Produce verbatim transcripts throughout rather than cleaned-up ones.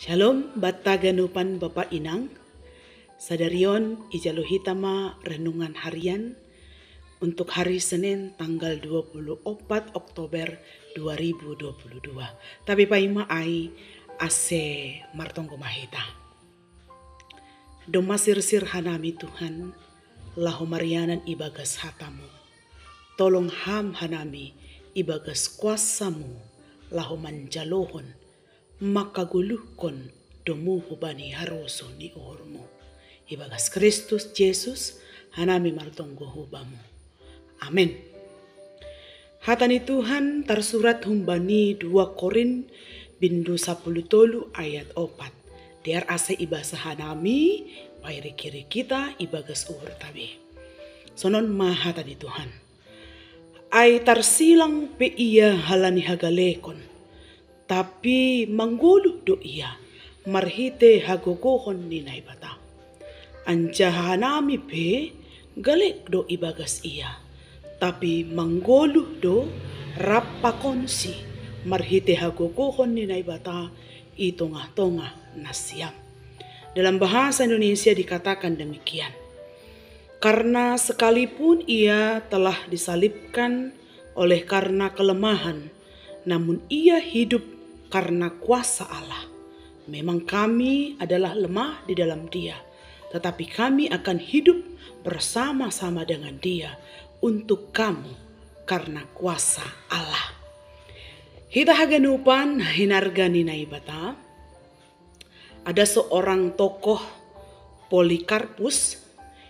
Shalom, bata ganupan bapa inang. Sadarion ijalo hita ma renungan harian untuk hari Senin tanggal dua puluh empat Oktober dua ribu dua puluh dua. Tapi paima ai ase martonggo ma hita. Doma sirsir hanami Tuhan, laho marianan ibagas hatamu. Tolong ham hanami ibagas kuasamu, laho manjalohon makagoluhkon domu hubani haroso ni uhurmu. Ibagas Kristus Jesus hanami martonggo hubamu. Amen. Hata ni Tuhan tarsurat humbani dua Korin bindu sapuluh tolu ayat opat. Dear ase ibasa hanami, pairikiri kita ibagas uhur tabe. Sonon ma hata ni Tuhan. Ai tarsilang pe ia halani hagalekon, tapi manggoluh do ia marhite hagogohon ni Naibata. Anjaha hanami pe galek do ibagas ia, tapi manggoluh do rap pakonsi marhite hagogohon ni Naibata i tongah-tongah nasiam. Dalam bahasa Indonesia dikatakan demikian. Karena sekalipun ia telah disalibkan oleh karena kelemahan, namun ia hidup karena kuasa Allah. Memang kami adalah lemah di dalam dia, tetapi kami akan hidup bersama-sama dengan dia untuk kamu karena kuasa Allah. Hita haganupan hinarga ni Naibata, ada seorang tokoh Polikarpus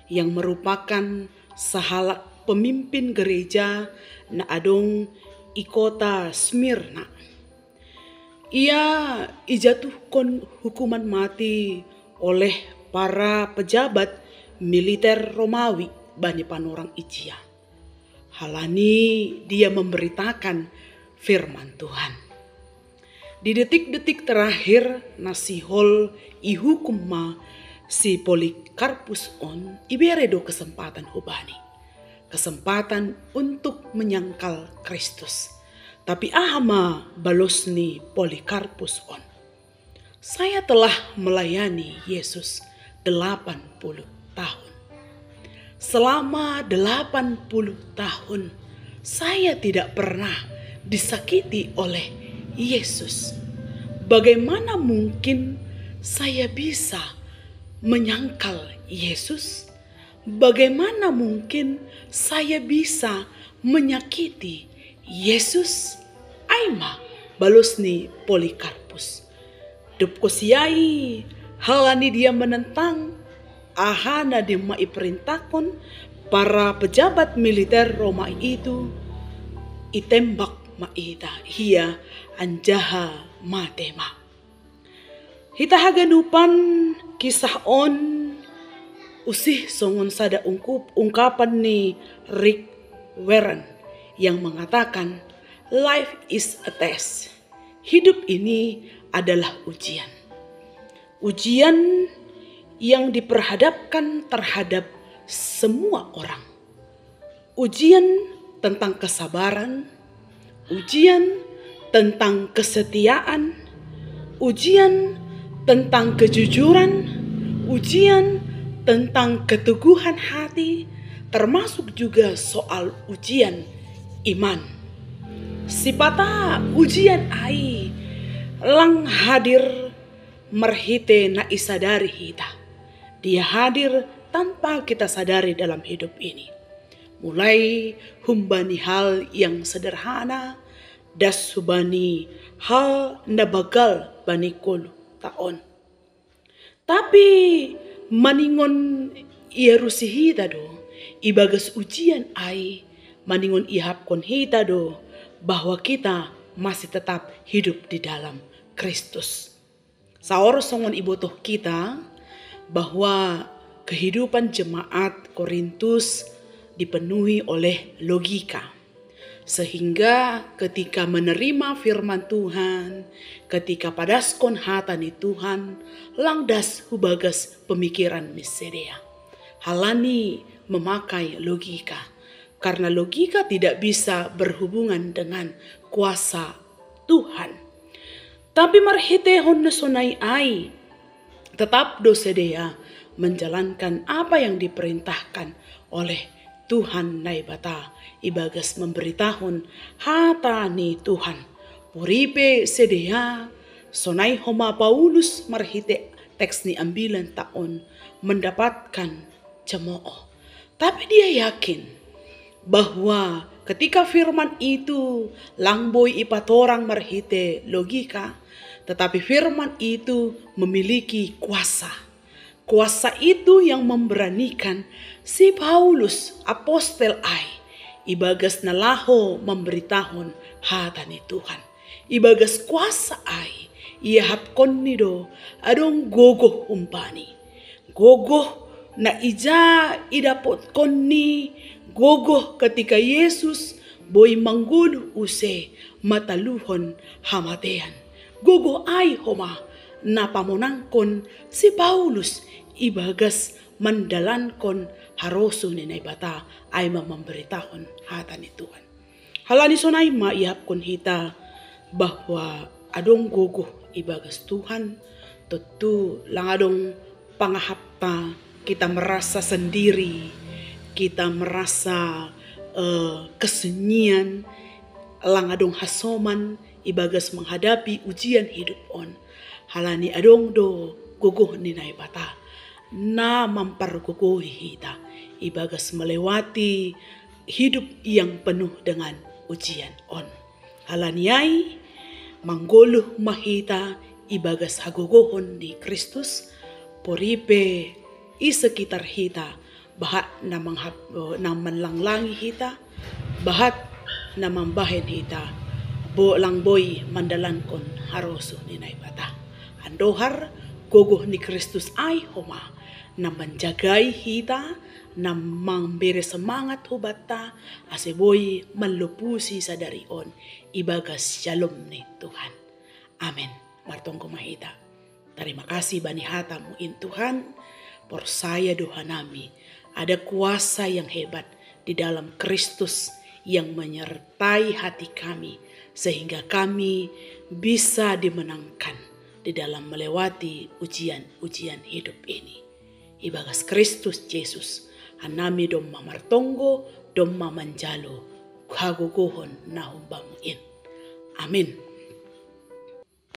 yang merupakan sahalak pemimpin gereja na adong i kota Smyrna. Ia ijatuhkon hukuman mati oleh para pejabat militer Romawi bani panorang ijia. Halani dia memberitakan firman Tuhan. Di detik-detik terakhir na sihol ihukum ma si Polikarpus on, ibere do kesempatan hubani. Kesempatan untuk menyangkal Kristus. Tapi aha ma balos ni Polikarpus on? Saya telah melayani Yesus delapan puluh tahun. Selama delapan puluh tahun, saya tidak pernah disakiti oleh Yesus. Bagaimana mungkin saya bisa menyangkal Yesus? Bagaimana mungkin saya bisa menyakiti Yesus? Ai ma balos ni Polikarpus. Dob kosiai, halani dia menentang aha na dimma iperintahkon para pejabat militer Roma itu, itembak ma ita ia anjaha mate ma. Hita haganupan, kisah on usih songon sada ungkup, ungkapan ni Rick Warren yang mengatakan, "Life is a test." Hidup ini adalah ujian. Ujian yang diperhadapkan terhadap semua orang. Ujian tentang kesabaran, ujian tentang kesetiaan, ujian tentang kejujuran, ujian tentang keteguhan hati, termasuk juga soal ujian iman. Sipata ujian ai lang hadir marhite na isadari hita. Dia hadir tanpa kita sadari dalam hidup ini. Mulai humbani hal yang sederhana, das hubani hal na bagal bani ngolunta on. Tapi maningon iarusi hita do, ibagas ujian ai, maningon ihapkon hita do, bahwa kita masih tetap hidup di dalam Kristus. Saor songon ibotoh kita bahwa kehidupan jemaat Korintus dipenuhi oleh logika. Sehingga ketika menerima firman Tuhan, ketika padaskon hata ni Tuhan, lang das hubagas pemikiran ni sidea. Halani memakai logika. Karena logika tidak bisa berhubungan dengan kuasa Tuhan. Tapi marhitehon na sonai ai, tetap do sidea menjalankan apa yang diperintahkan oleh Tuhan Naibata ibagas memberitahon hata ni Tuhan. Puripe sidea sonai homa Paulus marhite teks ni ambilan taon mendapatkan cemooh. Tapi dia yakin bahwa ketika firman itu lang boi ipatorang marhite logika, tetapi firman itu memiliki kuasa. Kuasa itu yang memberanikan si Paulus apostel ai ibagas na laho memberitahon hata ni Tuhan. Ibagas kuasa ai iahapkon ni do adong gogoh umpani. Gogoh na ija idapotkon ni gogoh ketika Yesus boi manggoluh use mataluhon hamatean. Gogoh ai homa na pamonangkon si Paulus ibagas mandalankon harosuh ni Naibata ai ma memberitahon hata ni Tuhan. Halani sonai ma iahapkon hita bahwa adong gogoh ibagas Tuhan, tentu lang adong pangahapta kita merasa sendiri, kita merasa uh, kesunyian, lang adong hasoman ibagas menghadapi ujian hidup on. Halani adong do gogoh ni Naibata na mampargogohi hita ibagas melewati hidup yang penuh dengan ujian on. Halani ai, manggoluh ma hita ibagas hagogohon ni Kristus, puripe i sekitar hita, bahat na, manghap, na manlanglangi hita, bahat na mambahen hita, bo lang boi mandalankon harosuh ni Naibata. Andohar gogoh ni Kristus ai homa na manjagai hita, na mambere semangat hubanta, ase boi mallopusi sadari on ibagas shalom ni Tuhan. Amen. Martonggo ma hita. Terima kasih bani hatamu in Tuhan. Porsaya do hanami ada kuasa yang hebat di dalam Kristus yang menyertai hati kami, sehingga kami bisa dimenangkan di dalam melewati ujian-ujian hidup ini. Ibagas Kristus Jesus, hanami domma martonggo, domma manjalo hagogohon na humbamu in. Amin.